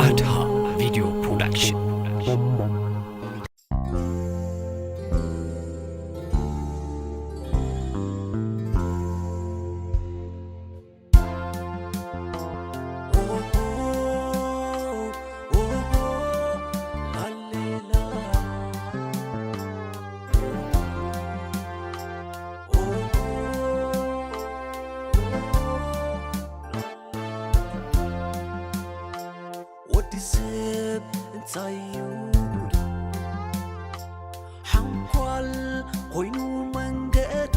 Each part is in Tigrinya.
ኣድሃ ቪድዮ ፕሮዳክሽን። ወዲ ሰብ እንታይ እዩ ሓንኳል ኮይኑ መንገዱ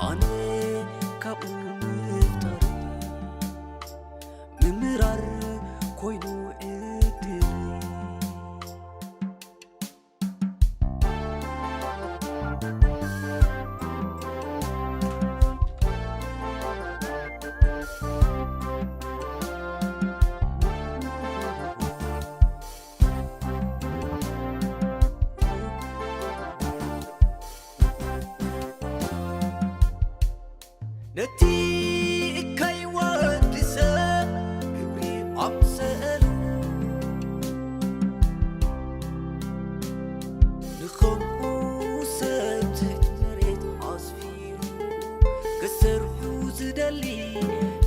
ኣነ ካብኡ ምፍጣር ምምራር ኮይኑ ዕድል ነቲ እካይ ወዲ ሰብ ክብሪ ኣምሰሉ ንኸምኡ ሰብ ትሕቲ መሬት ኣስፊሩ ክሰርሑ ዝደሊ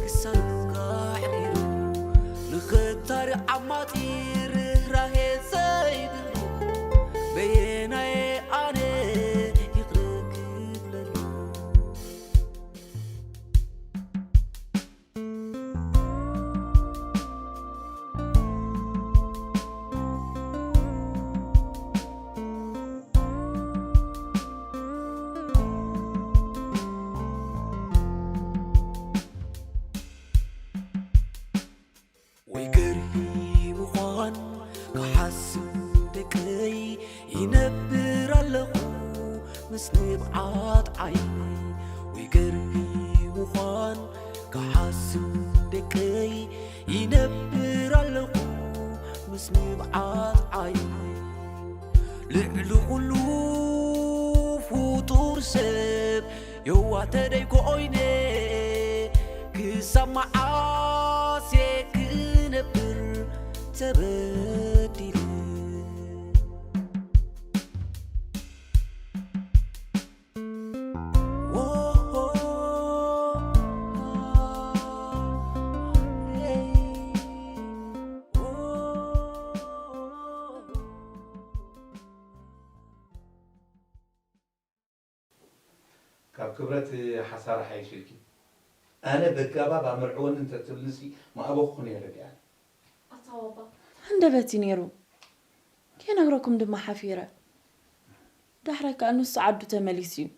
ክሳዱካ ኣሕሪሩ ንኽታሪ ዓማጺ ርህራሄ ዘይብሉ በየናየ ኣነ ይቕረ ክብለሉ ወይ ገርሂ ምዃን ክሓስብ ደቀይ ይነብር ኣለኹ ምስ ንብዓት ዓይኒ ወይ ገርሂ ምዃን ክሓስብ ደቀይ ይነብር ኣለኹ ምስ ንብዓት ዓይኒ ልዕሊ ኩሉ ፍጡር ሰብ የዋተ ደይኮይነ ክሳብ መዓስ ክነብር ተበዲለ ካብ ክብረት ሓሳር ሓይሽልኪ ኣነ በጋባብ ኣምርዕወኒ እንተትብልንሲ ምኣበኹ ነይረ ዲኣነ ኣታ ባባ ሃንደበት እዩ ነይሩ ከይነግረኩም ድማ ሓፊረ ዳሕራይ ከዓ ንሱ ዓዱ ተመሊሱ እዩ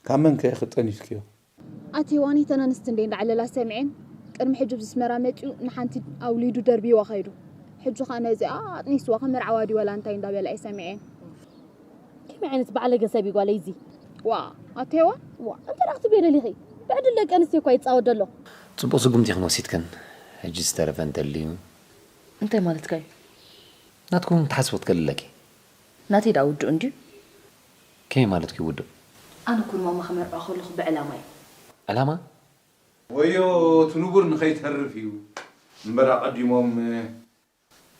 ካብ መን ከ ኢኺ ጠኒስክዮ? ኣቲ ዋኒ ተን ኣንስቲ እንዴ እንዳዓለላ ሰሚዔን ቅድሚ ሕጂ ኣብዚ ኣስመራ መጺኡ ንሓንቲ ኣውሊዱ ደርቢዋ ከይዱ ሕጂ ከኣ ነዚኣ ኣጥኒስዋ ከመርዓዋ ድዩ ወላ እንታይ እንዳበላ እየ ሰሚዔን። ከመይ ዓይነት ባዕለገ ሰብ እዩ ጓለይ እዚ? ዋእ ኣቲ ሄዋን ዋእ እንታይ ደኣ ክትብልዮ ደሊኺ ብዕድል ደቂ ኣንስትዮ እኳ ይጻወት ዘሎ። ጽቡቕ ስጉምቲ ኢኽን ወሲድክን ሕጂ ዝተረፈ እንተልዩ። እንታይ ማለትካ እዩ? ናትኪ እውን ትሓስብኦ ትክእሊ ኣለኪ። ናተይ ደኣ ውዱእ እንድዩ። ከመይ ማለትኪ ውዱእ? ኣነ እኮ ንማማ ከመርዕዋ ከለኹ ብዕላማ እየ። ዕላማ? ወዮ እቲ ንቡር ንኸይተርፍ እዩ እምበር ኣቐዲሞም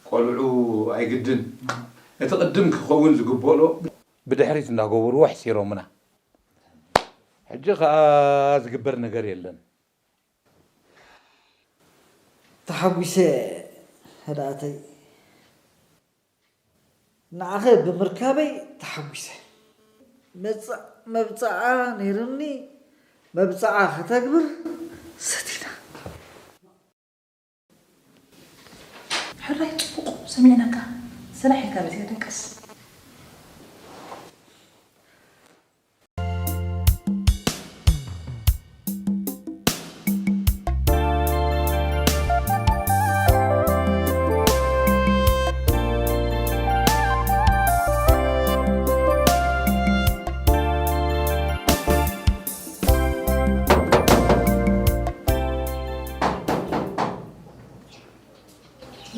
ቆልዑ ኣይግድን እቲ ቅድም ክኸውን ዝግበኦ ብድሕሪት እንዳገበርዎ ኣሕሲሮምና ሕጂ ኸኣ ዝግበር ነገር የለን። ተሓጒሰ ህድኣተይ ንዓኸ ብምርካበይ ተሓጒሰ። መብጽዓ መብጽዓ ነይሩኒ መብጽዓ ከተግብር ሰቲና። ሕራይ ጽቡቕ ሰሚዕናካ ሰላሕ ኢልካ መጺኻ ደቅስ።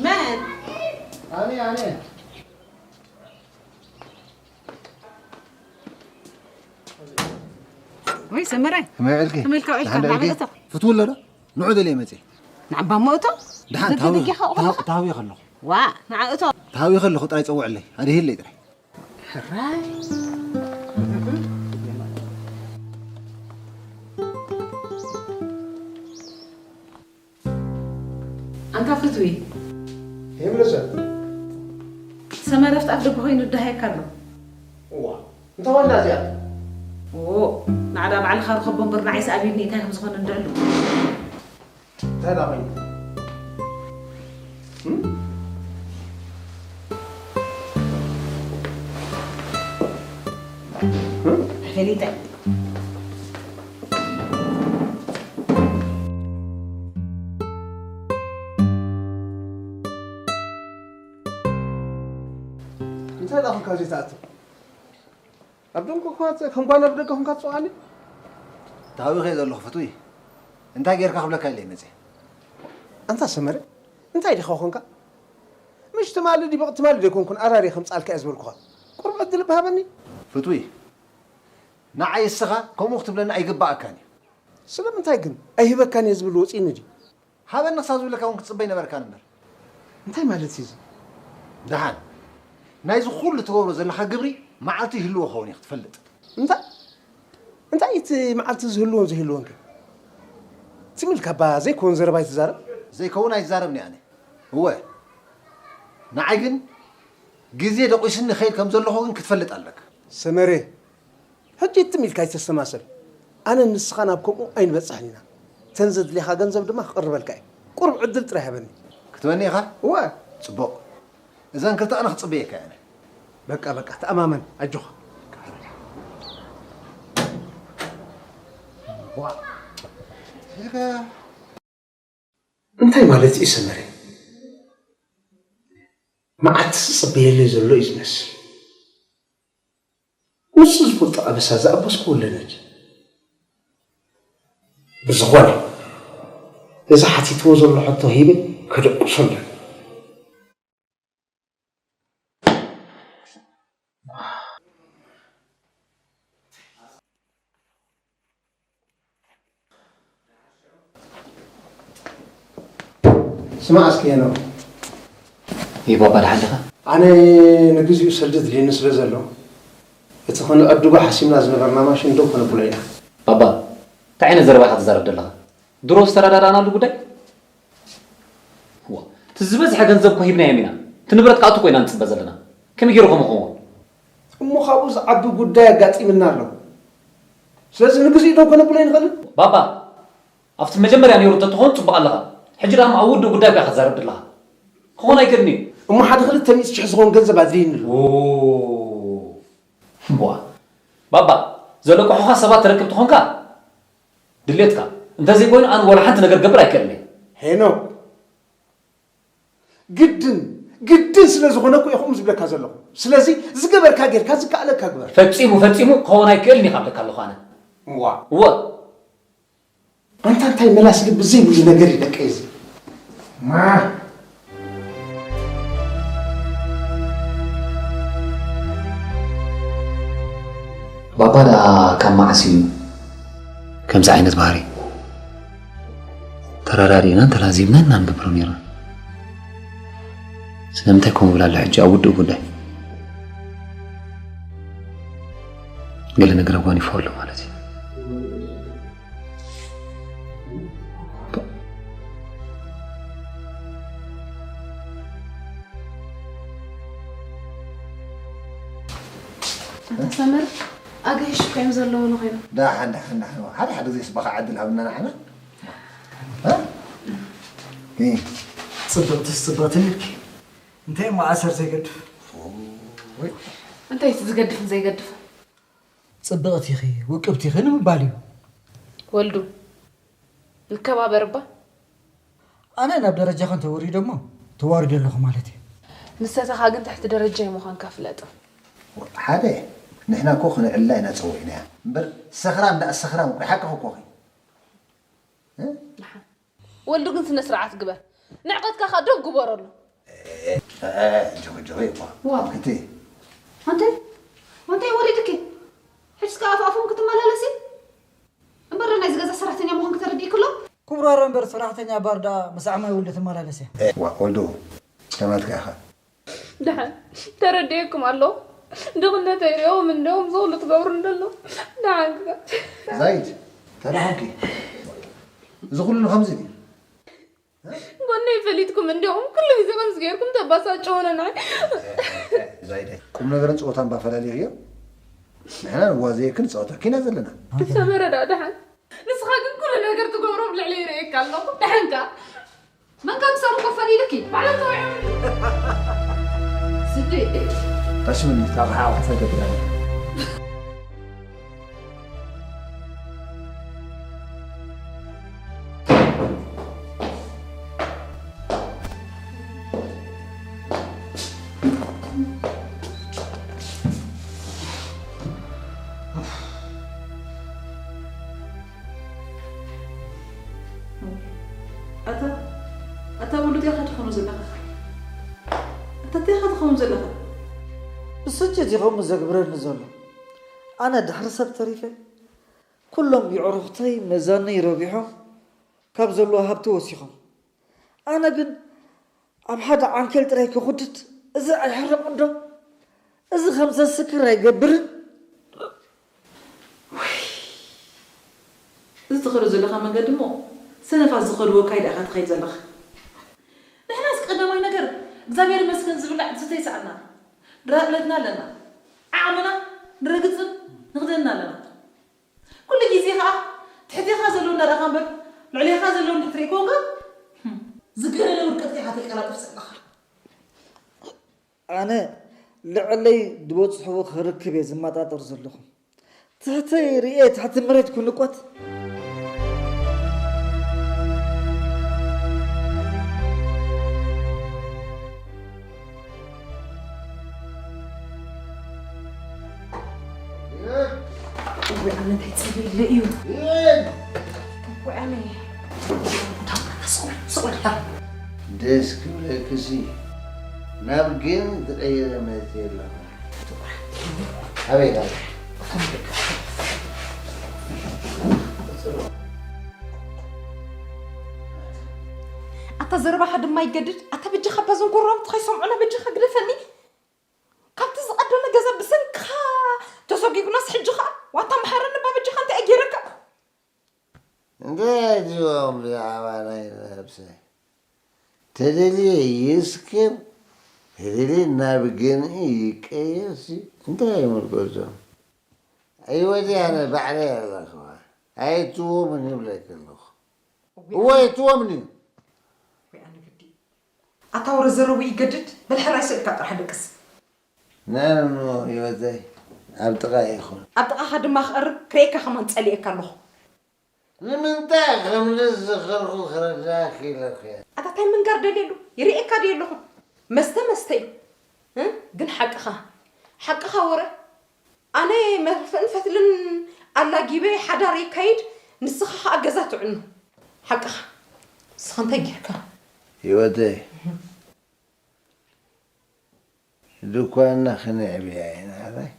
መን? ኣነ ኣነ። ወይ ሰመረ ከመይ ውዕልኪ? ከመይ ኢልካ ውዒልካ? ደሓን ዶ ውዒልኪ? እንዳበለታ። ፍትው ኣሎ ዶ? ንዑ ደልየ መፅየ። ንዓባ እሞ እቶ ደሓን ታዊ- ደጊኻ ታዊ- ታዊ ከለኹ ዋ ንዓ እቶ ታዊ ከለኹ ጥራይ ጸውዕለይ ኣድሂለይ ጥራይ ሕራይ ኣንታ ፍትዊ ይብለሰ ሰመረ ፍትኣፍ ደገ ኮይኑ ይዳሃየካ ኣሎ እዋ እንታይ ዋና እዚኣ ንዓዳ ባዕልኻ ርኸቦ እምበር ንዓይስ ኣብዩኒ እንታይ ከም ዝኾነ እንድዕሉ እንታይ ዳ ኮይኑ ፈሊጠ እንታይ ዳ ኮንካ ዘይትኣቱ ኣብ ደንጎ ኮንካ ከም ጓና ብደገ ኮንካ ትፅዋኒ ታዊኸ ዘለኹ ፍትዊ እንታይ ጌርካ ክብለካ ኢለ መፅእ ኣንታ ሰመረ እንታይ ዲኻ ኮንካ ምሽ ትማሊ ዲበቕ ትማሊ ደይኮንኩን ኣራሪ ከምፃልካ እየ ዝበልኩኻ ቁርብ ዕድል ብሃበኒ ፍትዊ ንዓይ እስኻ ከምኡ ክትብለኒ ኣይግባኣካን እዩ ስለምንታይ ግን ኣይህበካን እየ ዝብል ወፂኒ ድዩ ሃበኒ ክሳብ ዝብለካ እውን ክትፅበይ ነበርካን እምበር እንታይ ማለት እዩ እዚ ደሓን ናይዚ ኩሉ ትገብሮ ዘለኻ ግብሪ መዓልቲ ይህልዎ ኸውን እዩ ክትፈልጥ እንታይ እንታይ እቲ መዓልቲ ዝህልዎን ዘይህልዎን ከ ትም ኢልካ እባ ዘይኮን ዘረባ ኣይትዛረብ ዘይከውን ኣይዛረብን ኣነ እወ ንዓይ ግን ግዜ ደቂሱኒ ይኸይድ ከም ዘለኹ ግን ክትፈልጥ ኣለካ ሰመረ ሕጂ ትም ኢልካ ኣይተስተማሰል ኣነ ንስኻ ናብ ከምኡ ኣይንበፅሕን ኢና ተን ዘድልየኻ ገንዘብ ድማ ክቕርበልካ እየ ቁሩብ ዕድል ጥራይ ሃበኒ ክትበኒ ኢኻ እወ ፅቡቕ እዘን ክልተ ኣነ ክፅበየካ እየ በቃ በቃ ተኣማመን ኣጆኻ እንታይ ማለት እዩ ሰመረ መዓልቲ ዝፅበየለይ ዘሎ እዩ ዝመስል ንሱ ዝፈልጦ ኣበሳ ዝኣበስኩ ወለነች ብዝኾነ እዚ ሓቲትዎ ዘሎ ሕቶ ሂበ ከደቅሶ ኣለኒ ስማዕ እስኪ ሄኖክ ይህ ባባ ደሓን ዲኻ ኣነ ንግዚኡ ሰልዲ ድልየኒ ስለ ዘሎ እቲ ክንዕድጎ ሓሲብና ዝነበርና ማሽን ደው ከነብሎ ኢና ባባ እንታይ ዓይነት ዘረባ ኢኻ ትዛረብ ዘለኻ ድሮ ዝተረዳዳእናሉ ጉዳይ እቲ ዝበዝሐ ገንዘብ እኮ ሂብናዮም ኢና እቲ ንብረት ከኣቱ ኮይና ንፅበ ዘለና ከመይ ገይሩ ከም ኸውን እሞ ካብኡ ዝዓቢ ጉዳይ ኣጋጢምና ኣሎ ስለዚ ንግዚኡ ደው ከነብሎ ይንኽእል ባባ ኣብቲ መጀመርያ ነይሩ እንተትኾን ፅቡቅ ኣለኻ ሕጂ ዳማ ኣብ ውድእ ጉዳይ ካ ክትዛረብ ድለኻ ክኾን ኣይክእልን እዩ እሞ ሓደ ክልተ ሚእቲ ሽሕ ዝኾን ገንዘብ ኣድልይኒ ኣሎ ዋ ባባ ዘለቅሑኻ ሰባት ተረክብ ትኾንካ ድሌትካ እንተዘይኮይኑ ኣነ ወላ ሓንቲ ነገር ገብር ኣይክእልን እየ ሄኖክ ግድን ግድን ስለ ዝኾነ እኮ እየ ከምኡ ዝብለካ ዘለኹ ስለዚ ዝገበርካ ጌርካ ዝከኣለካ ግበር ፈጺሙ ፈጺሙ ክኸውን ኣይክእልን እየ ካብለካ ኣለኹ ኣነ ዋ እወ ኣንታ እንታይ መላስ ልቢ ዘይብሉ ነገር እዩ ደቀይ እዚ ማ ባባ ደኣ ካብ መዓስ እዩ ከምዚ ዓይነት ባህሪ ተረዳዲእናን ተላዚብናን ኢና ንገብሮ ነይርና ስለምንታይ ከምኡ ብላ ኣሎ ሕጂ ኣብ ውድእ ጉዳይ ገለ ነገር ኣጓኒፎ ኣሎ ማለት እዩ ኣንታ ሰመር ኣገይሹ ከዮም ዘለዉ ንኾይኑ ዳሓን ዳሓን ዳሓን ሓደ ሓደ ግዜ ስባኻ ዓድል ሃብና ንዓና ጽብቕትስ ጽብቕትን ኢልኪ እንታይ እሞ ኣሰር ዘይገድፍ እንታይ እቲ ዝገድፍን ዘይገድፍን ጽብቕቲ ኢኺ ውቅብቲ ኢኺ ንምባል እዩ ወልዱ ንከባበር እባ ኣነ ናብ ደረጃኺ እንተወሪደ እሞ ተዋሪደ ኣለኹ ማለት እዩ ንሰተኻ ግን ትሕቲ ደረጃይ ምዃንካ ፍለጥ ሓደ ንሕና እኮ ክንዕልላ ኢና ጸዊዕናያ እምበር ሰኽራም ደኣ ሰኽራም እኮ ሓቅኺ እኮ ወልዱ ግን ስነ ስርዓት ግበር ንዕቀትካ ከ ደው ግበረሉ ጆኺ ጆኺ እኳ ዋው እቲ ኣንተ ኣንተ ወሪድኪ ሕጅስ ከ ኣፍ ኣፎም ክትመላለሲ እምበር ናይ ዝገዛ ሰራሕተኛ ምዃን ክተረዲእክሎ ክቡር ባሮ እምበር ሰራሕተኛ ባር ደኣ ምስ ዓማይ ውልዶ ትመላለስ እያ። ዋ ወልዱ፣ ከማትካ ኢኻ። ደሓን ተረዲኤኩም ኣለኹ። ድኽነተይ ሪኦም እንዲኦም ዝኹሉ ትገብሩ እንደሎ ደሓን ክጋ ዛይድ፣ እንታይ ደኣ ኾንኪ? እዚ ኩሉ ንኸምዚ ድዩ? ጎነይ ፈሊጥኩም እንዲኹም ኩሉ ግዜ ከምዚ ገይርኩም ተባሳጭውና ንዓይ። ዛይድ፣ ቁም ነገርን ፀወታን ባፈላሊኽዮ? ንሕና ንዋዘየክን ንፃወተኪ ኢና ዘለና። ሰመረ ደኣ ደሓን ንስኻ ግን ኩሉ ነገር ትገብሮ ኣብ ልዕለይ ይርእየካ ኣለኹ። ደሓንካ መንካ ክሳብ ኮፈን ኢልኪ ባዕላ ተወዒ ስዲ ታሽምኒ ካብ ሓዋ ፈገግና ኣታ ኣታ ውሉድ ኢኻ ትኾኑ ዘለኻ ኣታ እንታይ ኢኻ ትኸውን ዘለኻ ብስጭት ኢኹም ዘግብረኒ ዘሎ ኣነ ድሕሪ ሰብ ተሪፈ ኩሎም የዕሩኽተይ መዛነይ ረቢሖም ካብ ዘለዎ ሃብቲ ወሲኾም ኣነ ግን ኣብ ሓደ ዓንኬል ጥራይ ክኹድድ እዚ ኣይሕርቕን ዶ? እዚ ከም ዘስክር ኣይገብርን? እዚ ትኸዶ ዘለኻ መንገዲ እሞ ሰነፋት ዝኸድዎ ካይዳ ኢኻ ትኸይድ ዘለኻ። ንሕናስ ቀዳማይ ነገር እግዚኣብሔር ይመስገን ዝብላዕ ዝስተ ይስኣና። ድራጥለትና ኣለና። ዓቕምና ንረግጽን ንኽደንና ኣለና። ኩሉ ግዜ ኸኣ ትሕቴኻ ዘለዉ እናረኣኻ እምበር ልዕሌኻ ዘለዉ እንድሕር ዘይኮንካ ዝገደደ ውድቀት ኢኻ ተቀላጥፍ ዘለኻ። ኣነ ልዕለይ ዝበፅሕዎ ክርክብ እየ ዝመጣጠር ዘለኹ ትሕተይ ርእየ ትሕቲ መሬት ክንቆት ወይ ኣነ እንታይ ጸቢለ እዩ ወይ ኣነ ደስ ክብለክሲ ናብ ግን ዝቐየረ መፅእ ኣለኹ ኣበይ ኣታ ዘረባኻ ድማ ይገድድ ኣታ በጃኻ ባዞን ጎረባብትኻ ይሰምዑና በጃኻ ግደፈኒ ካብቲ ዝቐደመ ገዛ ብሰንክኻ ተሰጒጉናስ ሕጂ ኸኣ ዋታ መሓረኒ እባ በጃኻ እንታይ እየ ገይረካ እንታይ ኣድልዎም ብዛዕባ ናይ ነብሰይ ተደልየ ይስክር ተደልየ ናብ ገንኢ ይቀየር ሲ እንታይ ይምልከቶም ህይወተይ ኣነ ባዕለይ ኣለኽዋ ኣይእትዎምን ይብለኪ ኣለኹ እወ ኣይእትዎምን እዩ ኣታ ወረ ዘረቡ ይገድድ በል ሕራይ ስእልካ ጥራሕ ደቅስ ንዕሞ ህይወተይ ኣብ ጥቓ ይኹን ኣብ ጥቓኻ ድማ ክቐርብ ክርእየካ ከማን ጸሊኤካ ኣለኹ ንምንታይ ከም ዝዝኸርኩ ክረዳእኪ ኢለኩ እየ ኣታ ታይ ምንጋር ደልየሉ ይርእየካ ድየ ኣለኹ መስተ መስተ እዩ እ? ግን ሓቅኻ ሓቅኻ ወረ ኣነ መርፍእን ፈትልን ኣላጊበ ሓዳር የካይድ ንስኻ ኸኣ ገዛ ትዕኑ ሓቅኻ ንስኻ እንታይ ጌርካ ህይወተይ ድኳንና ክነዕብያ ኢና ኣባይ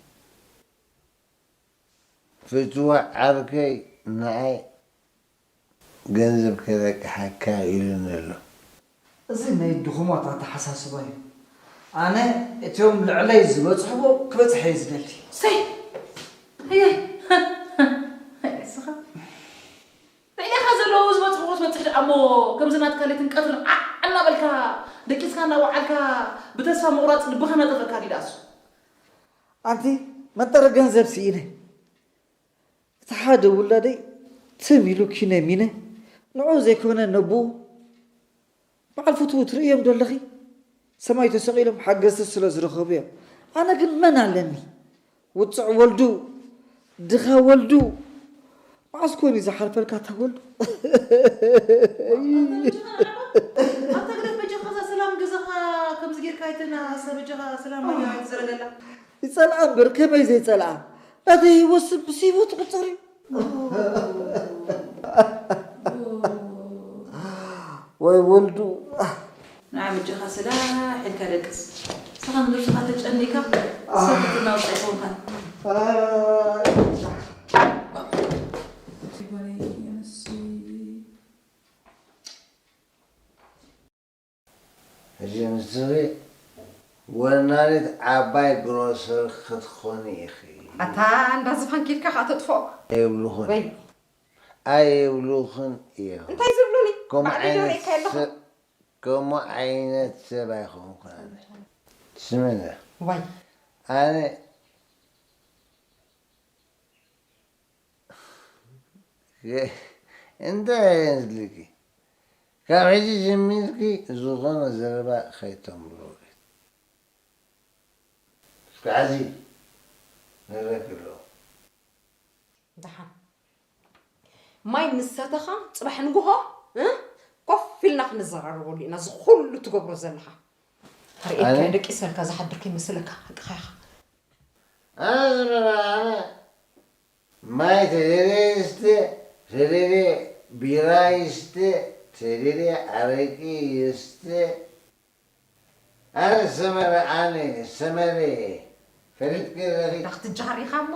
ፍትዋ ዓርከይ ንዓይ ገንዘብ ከረቅሓካ ኢሉኒ ኣሎ። እዚ ናይ ድኹማት ኣተሓሳስባ እዩ። ኣነ እቶም ልዕለይ ዝበፅሕዎ ክበፅሕ እየ ዝደሊ። ሰይ ኣየ ኣየ እስኻ ልዕሌኻ ዘለዉ ዝበፅሕዎ ክትመፅእ ደኣ እሞ ከምዚ ናትካ ሌትን ቀትርን ዓዕ እናበልካ ደቂስካ እናወዓልካ ብተስፋ ምቑራፅ ልብኻ እናጠፈእካ ድዩ ደኣሱ ኣንቲ መንጠረ ገንዘብ ስኢነ እቲ ሓደ ውላደይ ትም ኢሉ ኪነ ሚነ ንዑ ዘይኮነ ነብኡ በዓል ፍትዉ ትርእዮም ዶ ኣለኺ ሰማይ ተሰቒሎም ሓገዝቲ ስለ ዝረኸቡ እዮም ኣነ ግን መን ኣለኒ ውፅዕ ወልዱ ድኻ ወልዱ መዓስ ኮን እዩ ዝሓልፈልካ እታ ወልዱ ኣታ ግደፍ በጃኻ እዛ ሰላም ገዛኻ ከምዚ ጌርካ ኣይተናሃሳ በጃኻ ሰላም መገባ ኣይትዘረገላ ይጸልኣ እምበር ከመይ ዘይጸልኣ ናተይ ህይወት ስብስ ህይወት ትቁጸር እዩ ወይ ወልዱ ንዓ ምጃኻ ስላ ሕልካ ደቅስ ስኻ ንነብስኻ ተጨኒካ ሰብ ክትናውፃ ይኾንካን ሕጂ ንስኺ ወናኒት ዓባይ ግሮሰር ክትኾኒ ኢኺ። ኣታ እንዳ ዝፋን ኬድካ ከኣ ተጥፍኦ። ኣይብሉኽን። ወይ። ኣይብሉኽን እዮም። እንታይ ዝብሉኒ? ከምኡ ባዕለይ ዶ ዓይነት ርእየካ ኣለኹ? ሰብ፣ ከምኡ ዓይነት ሰብ ኣይኮንኩን ኣነ። ስምዕኒ። ዋይ። ኣነ እንታይ የድልየኪ? ካብ ሕጂ ጀሚርኪ ዝኾነ ዘረባ ከይተንብሮ። እስኪ ሕዚ ነግረኪ ኣለኹ። ደሓን። ማይ ምስ ሰተኻ ጽባሕ ንግሆ፣ እ? ኮፍ ኢልና ክንዘራረበሉ ኢና፣ እዚ ኩሉ ትገብሮ ዘለኻ። ርእየካ ኣነ? ደቂሰልካ ዝሓድር ከይመስለካ፣ ሓቅኻ ኢኻ። ኣነ ዝምራ፣ ኣነ ማይ ተደልየ ይስተ፣ ተደልየ ቢራ ይስተ፣ ተደልየ ኣረቂ ይስተ። ኣነ ሰመረ፣ ኣነ ሰመረ ፈሊጥኪ ዲኺ? ዳኽትጀሃር ኢኻ እሞ።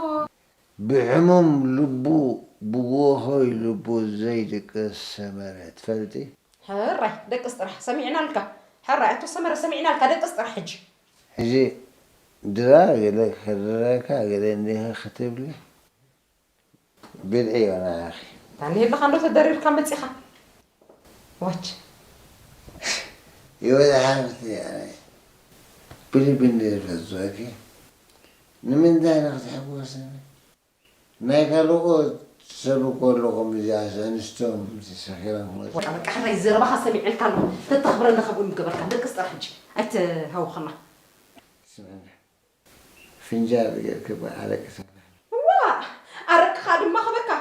ብሕሙም ልቡ፣ ብጎሆይ ልቡ ዘይድቅስ ሰመረ ትፈልጢ? ሕራይ፣ ደቅስ ጥራሕ፣ ሰሚዕናልካ። ሕራይ፣ ኣቶ ሰመረ፣ ሰሚዕናልካ፣ ደቅስ ጥራሕ ሕጂ። ሕጂ ድራ ገለ ክድረካ፣ ገለ እንዲኺ ክትብሊ፣ ብልዒ ዮና ኣኺ። ታኒ የለኻ እንዶ ተደሪርካ መጺኻ። ዋች። ይወደ ሓብቲ፣ ኣነ ብልቢ እንደ ዝፈትወኪ፣ ንምንታይ ኢና ክትሕጎስ? ናይ ካልኦት ሰብ እኮ ኣለኹም፣ እዚኣስ ኣንስቶም ሰኺሮም ክመጹ። ወላ በቃ፣ ሕራይ ዘረባኻ ሰሚዐልካ ኣለኹ። ተተኽብረኒ ከምኡ ምገበርካ። ደቅስ ጥራሕ ሕጂ ኣይትሃውኸና። ስምዕኒ። ፍንጃል ጌርኪ ብኣረቂ ሰኽረኒ። ዋእ! ኣረቂ ከኣ ድማ ክበካ።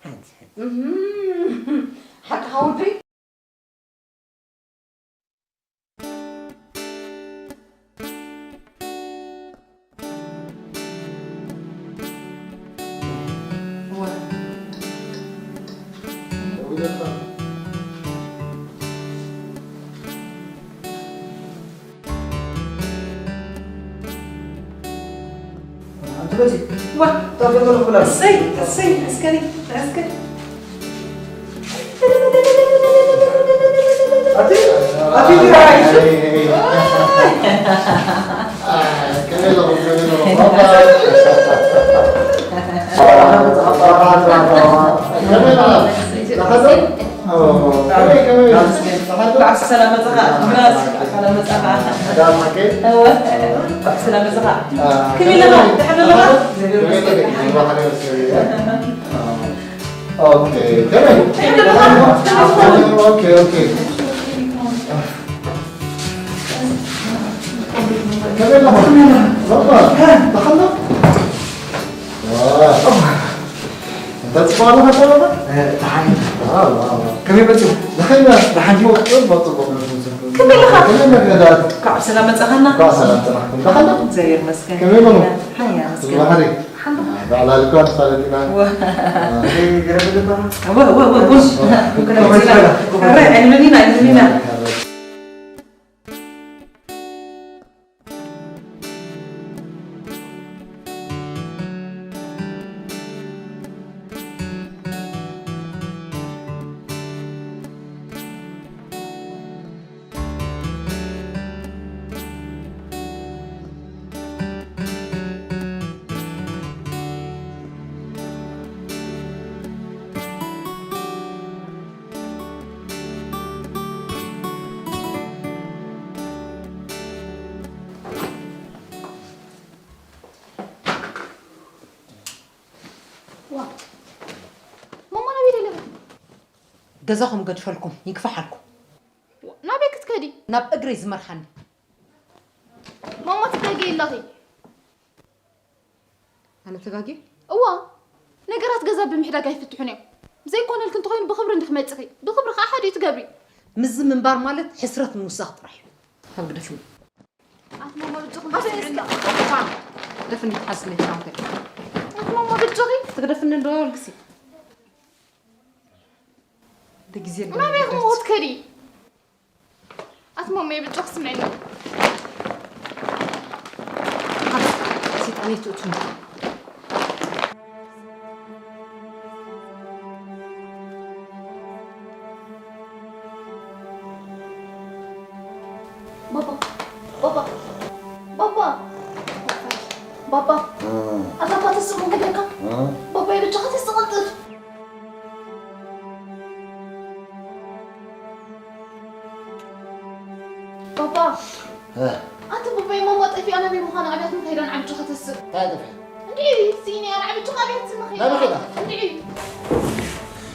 ሓንቲ፣ ሓንቲ። እህም። ሓቅኻ ወደይ። እወ። ኣንቲ በዚ፣ ዋ፣ እታ ገንዘብ ክፍላ። እሰይ፣ እሰይ፣ እስከኒ፣ እስከኒ። ኣቲ፣ ኣቲ፣ ኣይ፣ ኣይ፣ ኣይ። ከመይ ኣለኹም? ከመይ ኣለኹም? ከመይ ኣለኹም? ደሓን ዶ? ኦ፣ ከመይ፣ ከመይ? ደሓን ዶ? ባዕሲ ሰላም መጻኻ። ብራስ፣ ሰላም መጻኻ። ደሓን ሓቂ? እወ። ባዕሲ ሰላም መጻኻ። አ፣ ከመይ ኣለኻ? ደሓን ኣለኻ? ከመይ ኣለኺ? ደሓን ኣለኺ? ኦኬ፣ ከመይ? ደሓን ኣለኻ? ኦኬ፣ ኦኬ። ከመይ ኣለኻ? ባባ፣ ደሓን ዶ? ዋ። እንታይ ጽቡቕ ኣለኻ ኣቀራርባ? እ፣ ደሓን። ዋው፣ ዋው፣ ዋው። ከመይ መጺኡ? ደሓን ኢና። ደሓን ድዩ? ጽቡቕ፣ ጽቡቕ። ከመይ ኣለኻ? ከመይ መገዳት? እንኳዕ ብሰላም መጻኻና። እንኳዕ ሰላም ጸናሕኩም። ደሓን ዶ? እግዚኣብሔር ይመስገን። ከመይ በሉ? ሓያ ይመስገን። ጽቡቕ ሓሪ። ሓንዱ። አ፣ ባዕላ ልኳ ትፋለጥ ኢና። ወ-፣ አ። እወ፣ እወ፣ እወ፣ እወ። ከመይ መጺና? ከመይ መጺና? ከመይ መጺና? ዋ፣ ማማ ናበይ ደለኻ? ገዛኹም ገድፈልኩም ይግፋሓልኩም። ናበይ ክትከዲ? ናብ እግረይ ዝመርሓኒ። ማማ ትጋገይ ኣለኺ። ኣነ ተጋግየ? እዋ፣ ነገራት ገዛ ብምሕዳግ ኣይፍትሑን እዮም። ዘይኮነልኪ እንተኾይኑ ብኽብሪ እንዲኺ መፂኺ፣ ብኽብሪ ከዓ ሓዲኡ ትገብሪ። ምስዚ ምንባር ማለት ሕስረት ምውሳኽ ጥራሕ እዩ። ካብ ግደፍኒ። ኣቲ ማማ ብጆኺ ኣቲ እስከ። ግደፍኒ፣ ትሓስኒ ሓውተይ። ኣቲ ማማ ብጆኺ። ትግደፍኒ እንዶ ልግሲ። ደጊዜ ናበይ ክሞት ከዲ? ኣቲ ማማ ብጆኺ ስምዕኒ። ኣብ ሰይጣን ኣይትእቱኒ። ባባ፣ ባባ፣ ባባ፣ ባባ፣ ኣታ እኳ ተስእ ምን ክብለካ? ባባ፣ የብጃኻ ተስእ ቅልጥፍ። ባባ፣ ኣታ ባባ፣ ማማ ጠፊኣ ናበይ ምዃና ኣብያት ምንታይ ዳን ዓብጃኻ ተስእ? እንታይ ጠፊኣ? እንድዒ፣ ስኢነያ ንዓቢ ጭቓ ቤት ዝመኸዳ። ናበይ ኸዳ? እንድዒ።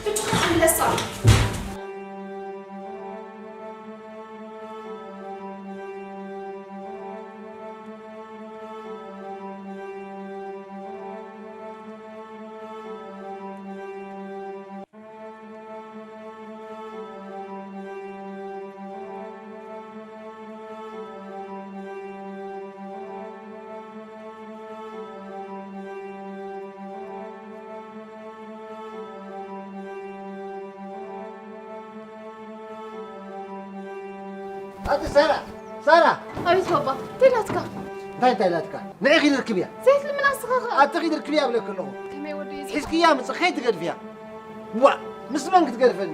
ብጭቓ ክምለሳ። ኣቲ ሳራ፣ ሳራ! ኣቤት ባባ፣ እንታይ ናትካ? እንታይ እንታይ ናትካ? ንዒ ኺድ ርክብያ። ዘይትልምና ንስኻ ኸኣ። ኣቲ ኺድ ርክብያ እብለኪ ኣለኹ። ከመይ ወደይ እዚ? ሒዝክያ ምጽእ ከይትገድፍያ። ዋእ፣ ምስ መን ክትገድፈኒ?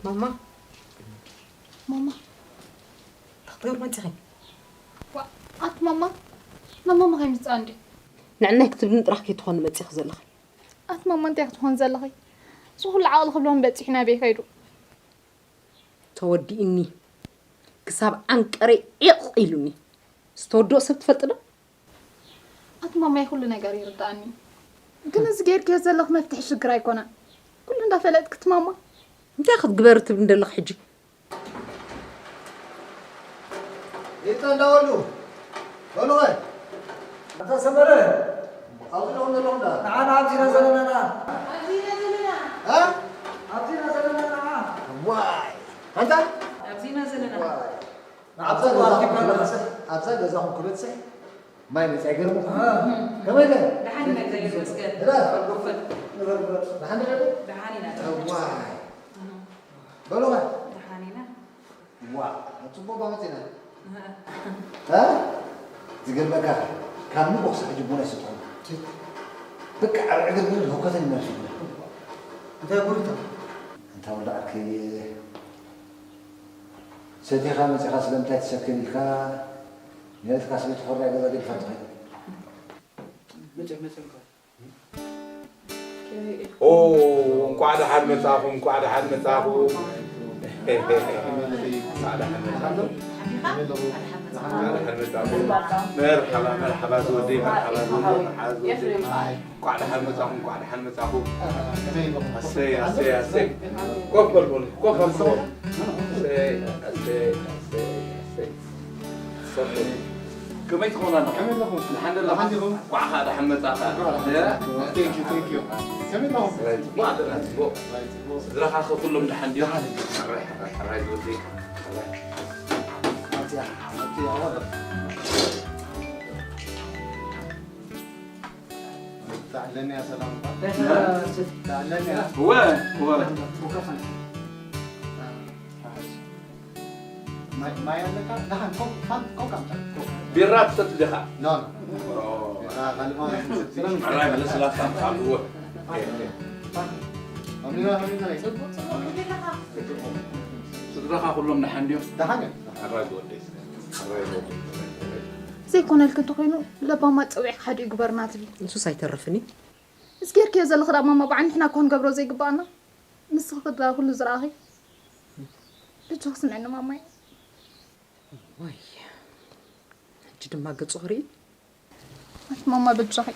ማማ፣ ማማ፣ እንታይ ክትገብሪ መፂኺ? ዋ፣ ኣት ማማ፣ ናብ ማማ ከይምፅኣ እንዲ። ንዕናይ ክትብልኒ ጥራሕ ከይትኾኒ መፂኺ ዘለኺ። ኣት ማማ፣ እንታይ ክትኾን ዘለኺ? እዚ ኩሉ ዓቕሊ ክብሎም በፂሑ ናበይ ከይዱ? ተወዲእኒ። ክሳብ ዓንቀረይ ዒቕ ኢሉኒ። ዝተወድኦ ሰብ ትፈልጢ ዶ? ኣቲ ማማይ፣ ኩሉ ነገር ይርድኣኒ እዩ። ግን እዚ ጌርክዮ ዘለኽ መፍትሒ ሽግር ኣይኮነን። ኩሉ እንዳፈለጥክ እቲ ማማ። እንታይ ክትግበሪ ትብሊ እንደለኽ ሕጂ? ይጠንዳወሉ። በሉ ኸ። ኣታ ሰመረ። ኣብዚ ዶ ዘለኹም ዳ? ንዓና ኣብዚ ኢና ዘለና፣ ንዓ። ኣብዚ ኢና ዘለና። እ? ኣብዚ ኢና ዘለና፣ ንዓ። ዋይ። ኣንታ? ኣብዚ ኢና ዘለና። ዋይ። ኣብዛ ገዛኹም ክመጽእ፣ ኣብዛ ገዛኹም ክመጽእ ማይ መጽእ ኣይገርምኹም? እ። ከመይ ከ? ደሓን ኢና፣ እግዚኣብሔር ይመስገን። እረ። ንበር፣ ንበር። ደሓን ዲኹም? ደሓን ኢና። እዋይ። በሉ ኸ። ደሓን ኢና። ዋ፣ ጽቡቕ ባ መጺና። እህ። እ? ዝገርመካ፣ ካብ ንጎ ክሳዕ ሕጂ ቡን ኣይሰትኹን። በቃ ኣብ ዕግርግርን ህውከትን ኢና ነፊድና። እንታይ ጉድ እንተ? እንታ ወላዕክ ሰቲኻ መጺኻ ስለምንታይ ትሰክር ኢልካ፣ ንእለትካ ስለ ትኾርያ ገዛ ገዲፋ ትኸይድ። መጸ-፣ መጸ-፣ ኦ፣ እንቋዕ ደሓን መጻኹም፣ እንቋዕ ደሓን መጻኹም። እንቋዕ ደሓን መጻኹም። እንቋዕ ደሓን መጻኹም። መርሓባ፣ መርሓባ ዝወደይ፣ መርሓባ ዝወደይ፣ መርሓባ ዝወደይ። እንቋዕ ደሓን መጻኹም፣ እንቋዕ ደሓን መጻኹም። ኣሰይ፣ ኣሰይ፣ ኣሰይ። ኮፍ በል፣ በል፣ ኮፍ በል። ኣሰይ፣ ኣሰይ፣ ኣሰይ፣ ኣሰይ። ከመይ ትኾኑ ኣለኹም? ከመይ ኣለኹም? ደሓን ዶ ኣለኹም? ደሓን ዲኹም? እንቋዕ ኸኣ ደሓን መጻእኻ። እንቋዕ ደሓን መጻእኩም። Thank you, thank you። ከመይ ኣለኹም? ጽቡቕ ኣለና፣ ጽቡቕ። ጽቡቕ። ስድራኻ ኸ ኩሎም ደሓን ድዮም? ደሓን እዮም። ሕራይ፣ ሕራይ፣ ሕራይ ዝወደይ። ሕራይ። ኣብዚኣ፣ ኣብዚኣ፣ ወደ። ተዓለኒ ያ ሰላም። ተዓለኒ ያ። እወ፣ እወ። ማይ፣ ማይ ኣለካ? ደሓን፣ ኮክ፣ ፋን፣ ኮክ ኣምጣ፣ ኮክ። ቢራ ትሰቲ ዲኻ? ኖ፣ ኖ። ኦ። ቢራ፣ ካልእ ማለት፣ ሰላም። ሕራይ፣ ለስላሳ ኣምጽኣሉ። ፋን። ኣሚና፣ ኣሚና። ጽቡቕ፣ ጽቡቕ፣ እንዴት ኣለኻ? ስድራኻ ኩሎም ደሓን ድዮም? ደሓን እዮም። ሕራይ ዝወደይ፣ ሕራይ ዝወደይ። ዘይኮነልኪ እንተኾይኑ፣ ለባማት ጸዊዕካ ሓዲኡ ግበርና ትብል። ንሱስ ኣይተርፍን እዩ። ምስ ጌርክዮ ዘለኺ ደኣ ማማ ብዓይ ንሕና እኮ ክንገብሮ ዘይግባኣና። ንስኺ ከ ደኣ ኩሉ ዝረኣኺ። ብጆኽ ስምዕኒ ማማይ። ዋይ፣ ሕጂ ድማ ገጹ ክርኢ። ኣቲ ማማ በጃኺ፣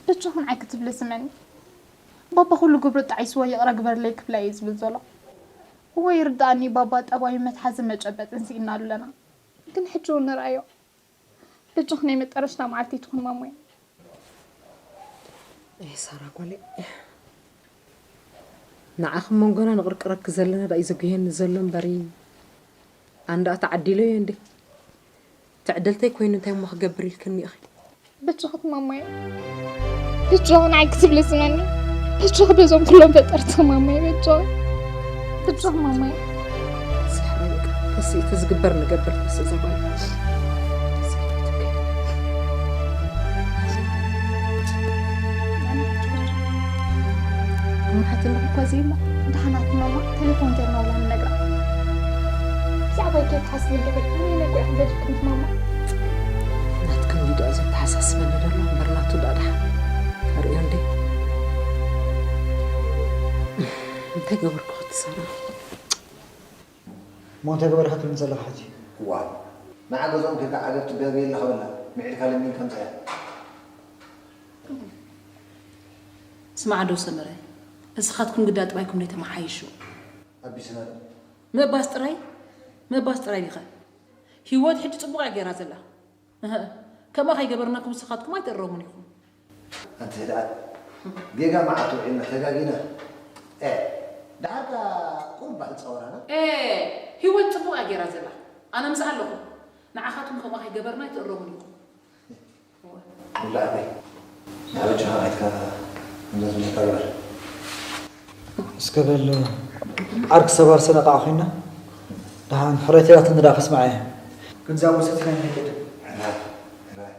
በጃኺ ንዓይ ክትብሊ ስምዕኒ። ባባ ኩሉ ግብሩ ጣዒስዎ ይቕረ ግበርለይ ክብላ እዩ ዝብል ዘሎ። እወ ይርዳእኒ ባባ ጠባዩ መትሓዚ መጨበጥን ስኢንናሉ ኣለና። ግን ሕጂ እውን ንርኣዮ። በጃኺ ናይ መጠረሽታ መዓልቲ ትኹን ማሞይ። ኣይ ሳራ ጓለይ፣ ንዓኺ መንጎና ንቕርቅረኪ ዘለና ደኣ እዩ ዘጉህየኒ ዘሎ እምበሪ፣ ኣንዳ ተዓዲለዮ እንዴ። ትዕድልተይ ኮይኑ እንታይ እሞ ክገብር ኢልክኒ ኢኺ? በጃኺ ማማይ፣ በጃኺ ንዓይ ክትብሊ ስምዕኒ። በጃኺ በዞም ኩሎም ፈጠርቲ ማማይ፣ በጃኺ፣ በጃኺ ማማይ። ተስፋ በቃ፣ ተስፋ እቲ ዝግበር ንገብር፣ ተስፋ ዘጓል። መሓትን እኮ ዘይማ ደሓናት ማማ፣ ቴሌፎን ጌርና ዋላ ንነግራ። ብዛዕባ ኬክ ሓስብ እንድዒ፣ እኔ እኮ ይሕበድኩም ማማ። ናትክን እዩ ደኣ ዘተሓሳስበኒ ዘሎ እምበር ናቱ ደኣ ደሓን። ኣርእዮ እንዴ? እንታይ ገበርኩ ክትሰራ? እሞ እንታይ ገበርካ ትብልኒ ዘለኻ ሕጂ? እዋ፣ ንዓ ገዝኦም ኬድካ ዓገብ ትጋገ የለኻ በላ፣ ምዒድካ ለሚንካ ምጻያ። ስማዕ ዶ ሰመረ፣ እስኻትኩም ግዳ ጥባይኩም ነይ ተመሓይሹ። ኣቢስና ዶ? ምእባስ ጥራይ፣ ምእባስ ጥራይ ዲኸ? ሂወት ሕጂ ጽቡቕ እያ ገይራ ዘላ። እህ፣ ከምኣ ከይገበርናኩም ንስኻትኩም ኣይትእረሙን ኢኹም። ኣንቲ ህድኣት፣ ጌጋ መዓት ውዒልና ተጋጊና። ኤ፣ ደሓር ከኣ ቁሩብ ባህል ጸወራና። ኤ፣ ሂወት ጽቡቕ እያ ገይራ ዘላ። ኣነ ምስኣ ኣለኹ። ንዓኻትኩም ከምኣ ከይገበርና ኣይትእረሙን ኢኹም። ውላዕ በይ፣ ናብ ኣጆኻ ከይድካ ከምዛ ዝብለካ ግበር። እስከ በል ዓርኪ ሰባር ሰነቃ ኮይና ደሓን ሕረይ ተላትን ደኣ ከስምዓ እየ። ግን እዛ ወሰት ናይ ናይ ቅድም ሕራይ፣ ሕራይ።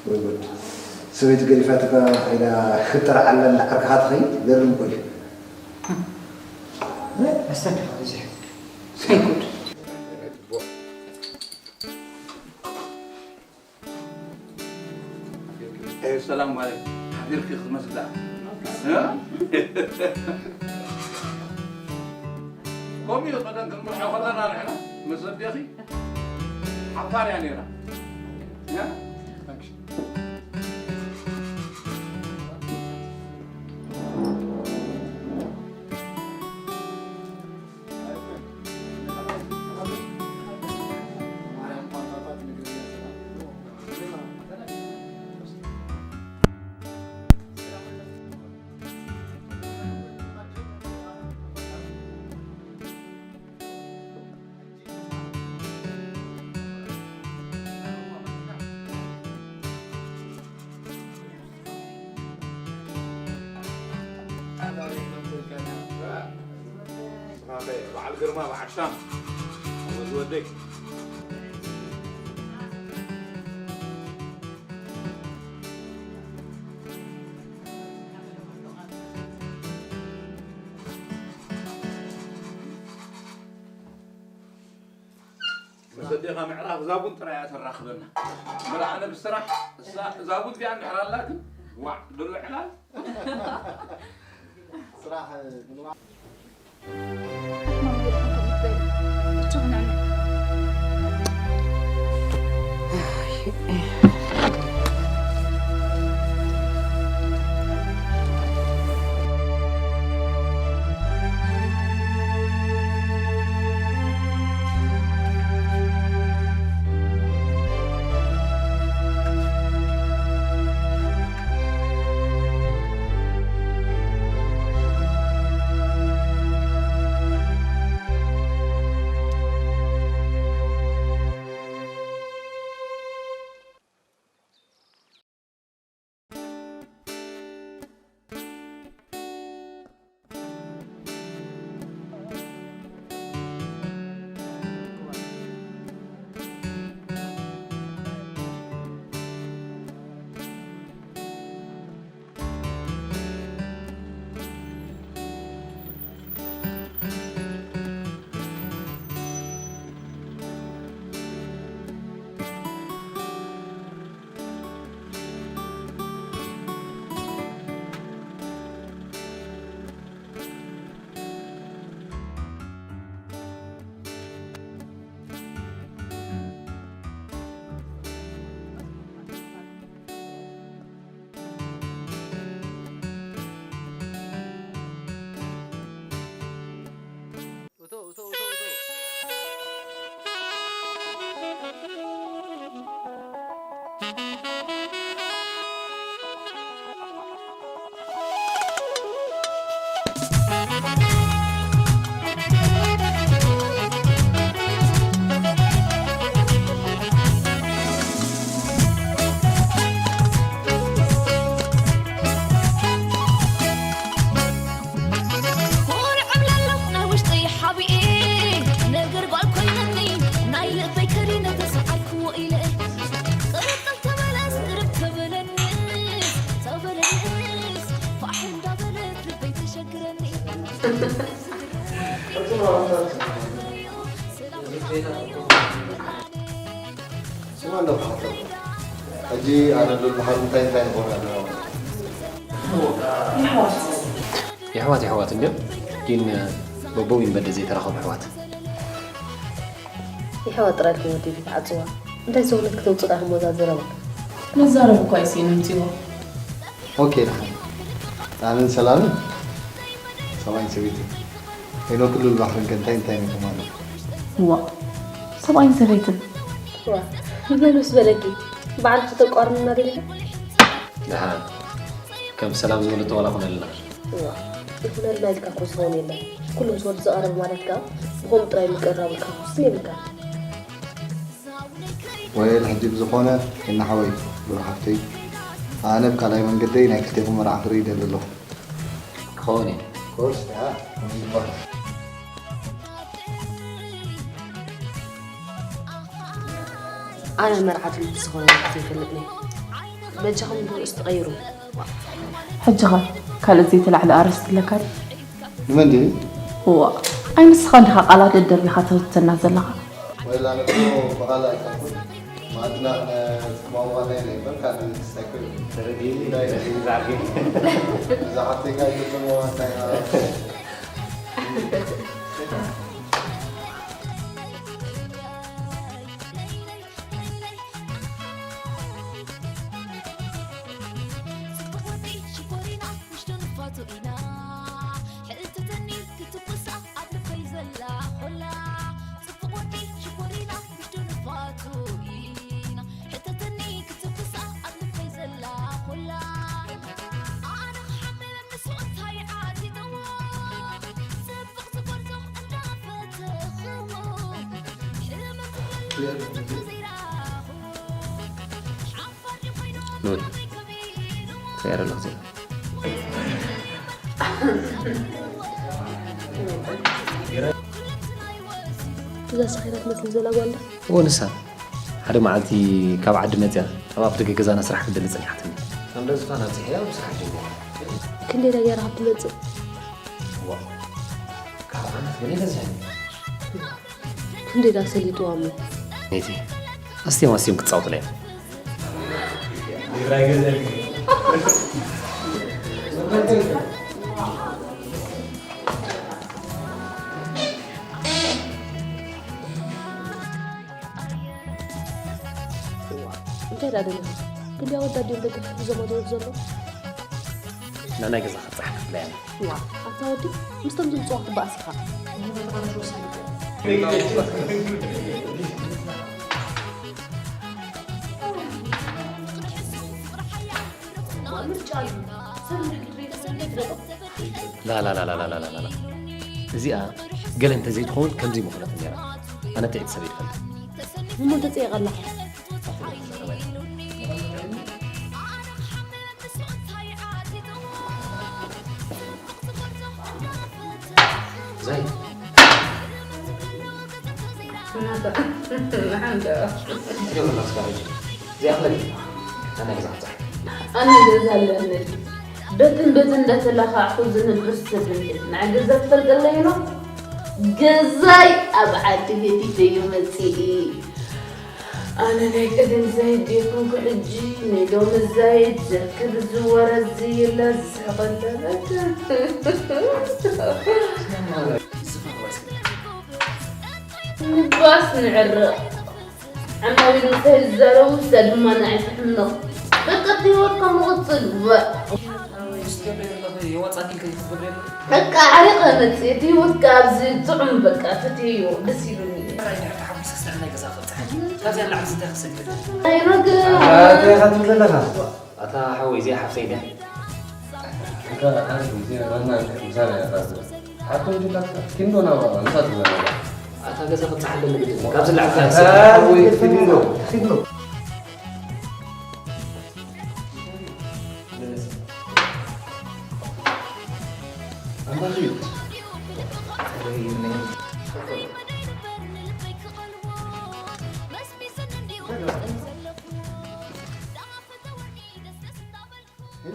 ወይ ጉድ። ሰበይቲ ገዲፋትካ ኢላ ክትጠርዓላ እንዳ ዓርክኻ ትኸይድ? ገርም እኮ እዩ። መስተንክር በዚሑ። ወይ ጉድ። ኤ ሰላም ማለት ሓቢርኪ ክትመስላ። እ? ከምኡ እዩ ቀደም ክንምርዖ ከለና ንሕና ምስ ኣዴኺ ሓፋር እያ ነይራ። እ? በዓል ግርማ በዓል ሻም ወዲ ወደይ። መሰዴኻ ምዕራፍ ዛቡን ጥራይ እያ ተራኽበና። ምርኣነ ብስራሕ እሳ ዛቡን ዚኣ እንድሕር ኣላ ግን ዋዕ ድሮ ዕላል። ስራሕ ስማ እንዶ ክሓተካ። ሕጂ ኣነ ሉል ባሕሪ እንታይ እንታይ ንኾን ኣለና ማለት እዩ? የሕዋት የሕዋት እንድዮም ግን በቦም ይንበደ ዘይተራኸቡ ኣሕዋት። የሕዋት ጥራይ ኢልኩም ወዲቡ ይትዓጽዋ። እንታይ ሰውነት ክተውጽእ ዳኹም ወዛ ዘረባ። መዛረብ እኳ ይስኢኑ ምጽዎ። ኦኬ ደሓን። ጣንን ሰላምን ሰብኣይን ሰበይትን ሄኖክን ሉል ባሕርን ከ እንታይ እንታይ ነቶም ኣለኩም? እዋ ሰብኣይን ሰበይትን ዋ መን ምስ በለኪ በዓልኪ ተቋርምና ደሊኻ። ደሓን ከም ሰላም ዝበለቶ ዋላ ኮነልና። ዋ ይኹነልና ኢልካ እኮ ዝኸውን የለን። ኩሉ ምስ ወዲ ዝቐረበ ማለት ከኣ ብኸምኡ ጥራይ ምቅርራብ ኢልካ ክውስን የብልካ። ወይል ሕጂ ብዝኾነ ሄና ሓወይ ሉል ሓፍተይ ኣነ ብካልኣይ መንገደይ ናይ ክልቴኹም መርዓ ክርኢ ይደሊ ኣለኹ። ክኸውን እዩ። ኮርስ ደኣ ከምኡ ይባል። ኣነ መርዓት ልቢ ዝኾነ ዘይፈልጥኒ በጃኹም ርእስ ትቐይሩ። ሕጂ ኸ ካልእ ዘይተላዕለ ኣርእስቲ ኣለካ ድዩ? ንመን ድዩ? እዋ ኣይ ንስኻ እንዲኻ ቃላት ደደርቢኻ ተውተና ዘለኻ። ወላ ንሱ ብኻልእ ኣይኮንኩን ማዕድና ክነማሙቓና ኢና እምበር ካልእ ክስታይ ኮይኑ ተረዲኒ ዛዕጊ እዛ ሓፍተይ ካይ ትጥሞ እንታይ ሉል ትሪኣ ዶ ኣለኺ ዘላ? እዛ ሰኺራ ትመስል ዘላ ጓል ዶ? እወ ንሳ። ሓደ መዓልቲ ካብ ዓዲ መጺኣ ኣብ ኣፍደገ ገዛና ስራሕ ክትደሊ ጸኒሓትኒ። ከም ደዝፋ ናብ ጽሕያ ኣብ ስራሕ ጀሚራ። ክንደይ ዳ ገይራ ካብ ትመጽእ? እዋ ካብ ዓመት በላይ በዚሕኒ። ክንደይ ዳ ሰሊጥዋ እሞ? ነይቲ ኣስትዮም ኣስትዮም ክጻወቱላ እዮም። እንታይ ዳ ደለኻ? ክንደይ ኣወዳት ድዮም ደቂ ሒዞም ኣዘወት ዘሎ? ንናይ ገዛ ክትጻሕ ክፍለያ ዋ ኣታ ወዲ ምስቶም ዝምጽዋ ክትበኣስ ኢኻ። ላላላላላላላ እዚኣ ገለ እንተዘይትኸውን ከምዚ ምኾነት ነራ። ኣነ ጥዒት ሰብ ይፈልጥ። እሞ ተጸየቐ ኣለኻ። ዛይ ናታ ንሓንዳ እዚኣ ክለኒ ኣነ ግዛዕታ ኣነ ገዛ ኣለኒ። በትን በትን እንዳተላኻዕኩ ዝነብር ሰብ እንደ ናይ ገዛ ትፈልጠለይ ነው። ገዛይ ኣብ ዓዲ ገዲፈዮ መጺኢ። ኣነ ናይ ቀደም ዛይድ ዘይኮንኩ ሕጂ ናይ ሎሚ ዛይድ ዘክር ዝወረ ዝይለ ዝስሕቐለ በትን ንባስ ንዕረቕ። ዓማዊል ምሳይ ዝዛረቡ እሳ ድማ ንዓይ ትሕመቕ። በቃ እቲ ህይወትካ ምቕጽል። በቃ ዓሪቐ መጽእ። እቲ ህይወትካ ኣብዚ ጥዑም በቃ ፍትህዮ። ደስ ኢሉኒ። ኣይ ረግእ። ኣታ ሓወይ እዚኣ ሓፍተይ ድያ? እታ ሓንቲ እዚኣ ናና ምሳና እያ ትዛረብ። ሓቶም ጅታትካ ኪንዶ ናባባ ምሳ ትዛረብ። ኣታ ገዛ ክብጽሓለኒ ግድን ካብዚ ላዕሊ ኣታ ሓወይ ኪንዶ ኪንዶ Hey,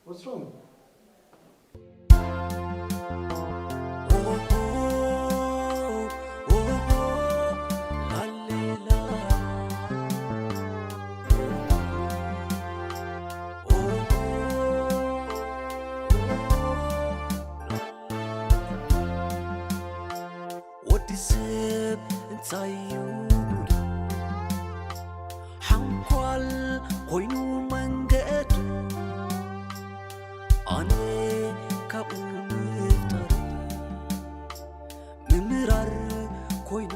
what's wrong? ሰብ እንታይ እዩ ጉዱ? ሓንኳል ኮይኑ መንገዱ፣ ኣነ ካብኡ ምፍጣር ምምራር ኮይኑ